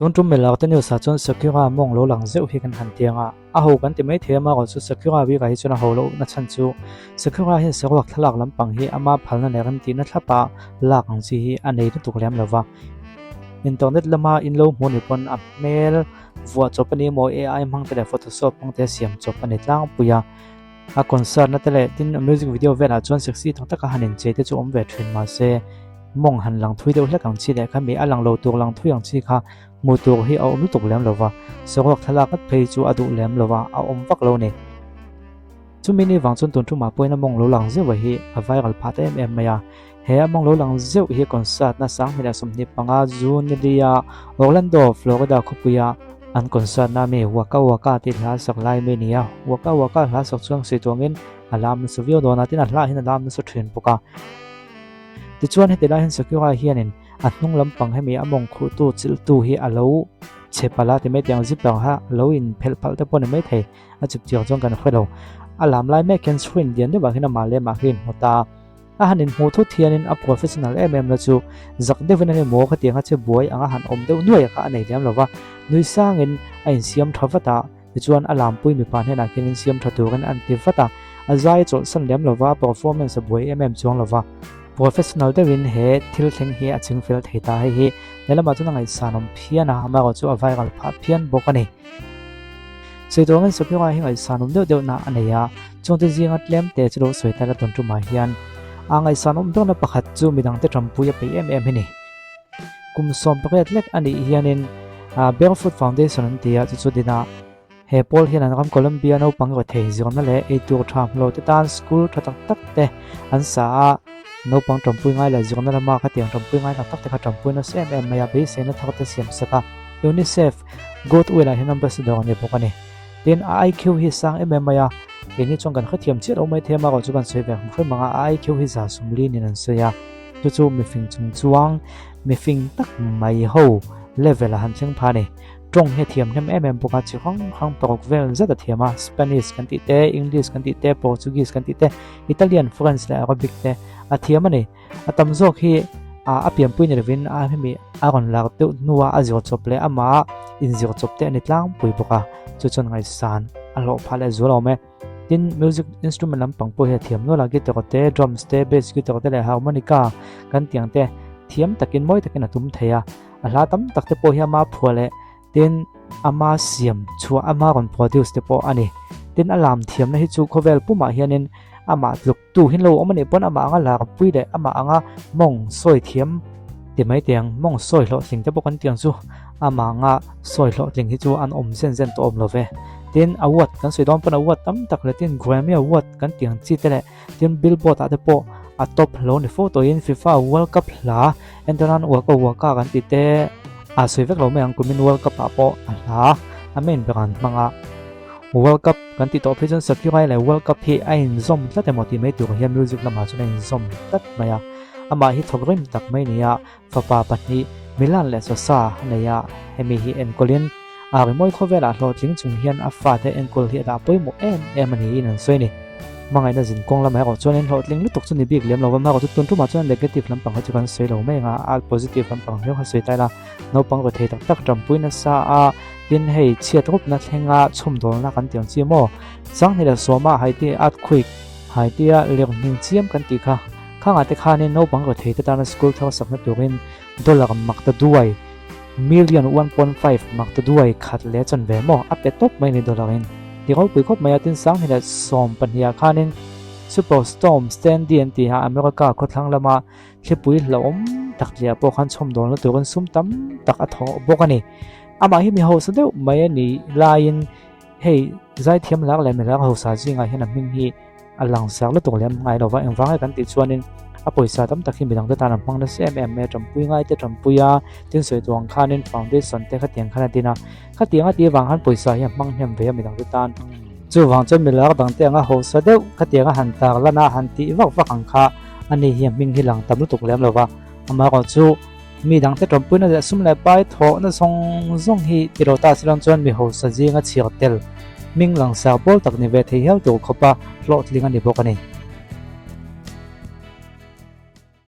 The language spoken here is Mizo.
Tun tum mil arte news ah chuan Sakura mawng lo lang zeuh hi kan han tiang a, a ho kan ti mai thei a marawh chu Sakura bikah hi chuan a ho loh na chhan chu Sakura hian saruak thlalak lampang hi ama phalna leh remtihna thlapa lak ang chi hi a nei lutuk lem lo va. Internet lama in lo hmuh ni pawn a hmel vuah chawp a ni emaw AI hmang te leh photoshop hmang te siam chawp a ni tlangpui a. A concert na te leh tin a music video velah chuan sexy tak taka han inchei te chu awm ve thin mahse mawng han lang thui deuh hlek ang chi leh kha mi a lang lo tur lang thui ang chi kha hmuh tur hi a awm lutuk lem lo va, saruak thlalak ngat phei chu a duh lem lo va, a awm vak lo ni. Chumi ni vang chuan tun tumah pawhin a mawng lo lang zeuh hi a viral phah ta em em mai a, he a mawng lo lang zeuh hi concert na 2025 June ni lia Orlando, Florida khawpuia an concert na mi Waka Waka tih hla sak lai mai a ni a, Waka Waka hla sak chuang sawi tuangin a lam nasa viau dawn a, tin a hla hian a lam nasa thin bawk a. Tichuan heti lai hian Sakura hianin a hnung lampang hemi a mawng khuhtu chilhtu hi a lo chhe palh a ti mai tiang zipper kha a lo inphelh palh te pawh a ni maithei. A chip chiang chuan kan hre lo. A lam lai mek hian screen lian deuhah hian amah leh amah hi a inhmu ta a. A han inhmuh thut hianin a professional em em na chu zak deuhin a ni maw khatiang a che buai anga han awm deuh nuai kha a nei lem lo va. Nui sangin a insiam tha vat a, tichuan a lampui mipa hnenah khian insiam tha turin an ti vat a. A zai chawlhsan lem lo va, a performance a buai em em chuang lo va. Professional deuhin he thil thleng hi a ching fel thei ta. Hei hi helamah chuan a ngaihsanawm phian a, amaherawhchu a viral phah phian bawk a ni. Sawi tuangin Sapphire hi ngaihsan awm deuh deuh na a nei a, chungte zinga tlem te chu lo sawi ta la tawn tumah hian a ngaihsan awm deuhna pakhat chu midangte tanpui a peih em em hi ni. Kum 18 lek a nih hianin Barefoot Foundation an ti a, chu chu dinah he pawl hian an ram Colombia naupang rethei zirna leh eitur tha hmulo te tan school tha tak tak te an sa a, naupang tanpui ngai leh zirna lama khatiang tanpui ngai tak tak te kha tanpui nasa em em mai a, beiseina thar te siam sak a. Unicef Goodwill ah hian ambassador a ni bawk a ni. Tin, a IQ hi sang em em mai a, keini chuan kan hrethiam chiah lo mai thei a, amaherawh chu kan sawi ve hrim hrim ang a, a IQ hi 140 niin an sawi a, chu chu mifing chung chuang mifing tak mai ho level a han thleng pha a ni. Tawng hi a thiam hnem em em bawk a, chi hrang hrang paruk vel zet a thiam a, Spanish kan tih te, English kan tih te, Portuguese kan tih te, Italian, French leh Arabic te a thiam a ni. A tam zawk hi a pianpui ni lovin a hemi a rawn lak deuh hnua a zir chawp leh amah inzir chawp te a ni tlangpui bawk a, chu chuan ngaihsan a hlawh phah leh zual awm e. Tin, music instrument lampang pawh hi a thiam nual a, guitar te, drums te, bass guitar te leh harmonica kan tih ang te thiam takin mawi takin a tum thei a, a hla tam tak te pawh hi ama phuah leh tin ama siam chhuah ama rawn produce te pawh a ni. Tin, a lam thiamna hi chu khawvel pumah hianin amah tluk Tu hin lo awm a nih pawn amah anga larpui leh amah anga mawng sawi thiam ti mai teh ang, mawng sawi hlawhtling te bawk an tih ang chu amah anga sawi hlawhtling hi chu an awm zen zen tawh awm lo ve. Tin, award kan sawi dawn pawn award tam tak leh tin Grammy award kan tih ang chi te leh tin billboard ah te pawh a top lo ni fo tawhin FIFA World Cup hla entirnan Waka Waka kan tih te a sawi vek lo mai ang kumin World Cup ah pawh a hla a main ber an hmang a. World Cup kan tih tawh phei chuan Sakura leh World Cup hi a inzawm tlat emaw tih mai tur hian music lamah chuan a inzawm tlat mai a. Amah hi thawk rim tak mai nia fapa pahnih Milan leh Sosa a nei a, hemi hi enkawlin a rimawi khawvelah hlawhtling chung hian a fate enkawl hi a dah pawimawh em em a niin an sawi a ni. Hmangaihna zin kawng lamah erawh chuan in hlawhtling lutuk chu ni bik lem lo va, amaherawh chu tun tumah chuan negative lampang kha chu kan sawi lo mai ang a, a positive lampang hleuh kha sawi ta ila naupang rethei tak tak tanpui nasa a, Tin, hei chhiat rupna thlenga chhawmdawlna kan tih ang chi maw? 2010 ah Haiti earthquake, Haiti-a lirnghing chiam kan tih kha, khangah te khanin naupang rethei te tana school thar sakna turin dollar mak ta duai, million 1.5 mak ta duai khat leh chan ve maw? A pe tawp mai ni dollar in. Ti ropui khawp mai a, tin 2012 ah khanin Super Storm Sandy an tiha America khawthlang lama thlipui hlauhawm tak tliah pawh khan chhawmdawlna turin sum tam tak a thawh bawk a ni. Amah hi mi hausa deuh mai a nih laiin hei zaithiam lak leh milak hausa zingah hian a hming hi a langsar lutuk lem ngai lo va, engvang nge kan tih chuanin a pawisa tam tak hi midang te tan an hmang nasa em em mai a, tanpui ngai te tanpui a, tin sawi tuang khanin foundation te khatiang khan a din a, khatiang a tih avang khan pawisa hi a hmang hnem ve a midang te tan. Chuvang chuan milak dang te anga hausa deuh khatiang a han tar lan a han tih vak vak ang kha ani hi a hming hi lang tam lutuk lem lo va, amaherawhchu chu Mi dangte ṭawmpuina leh sum leh pai thawhna zawng zawng hi ti lo ta silawm chuan mi hausa zinga chhiar tel hming langsar pawl tak ni ve thei hial tur khawpa hlawhtling a ni bawk a ni.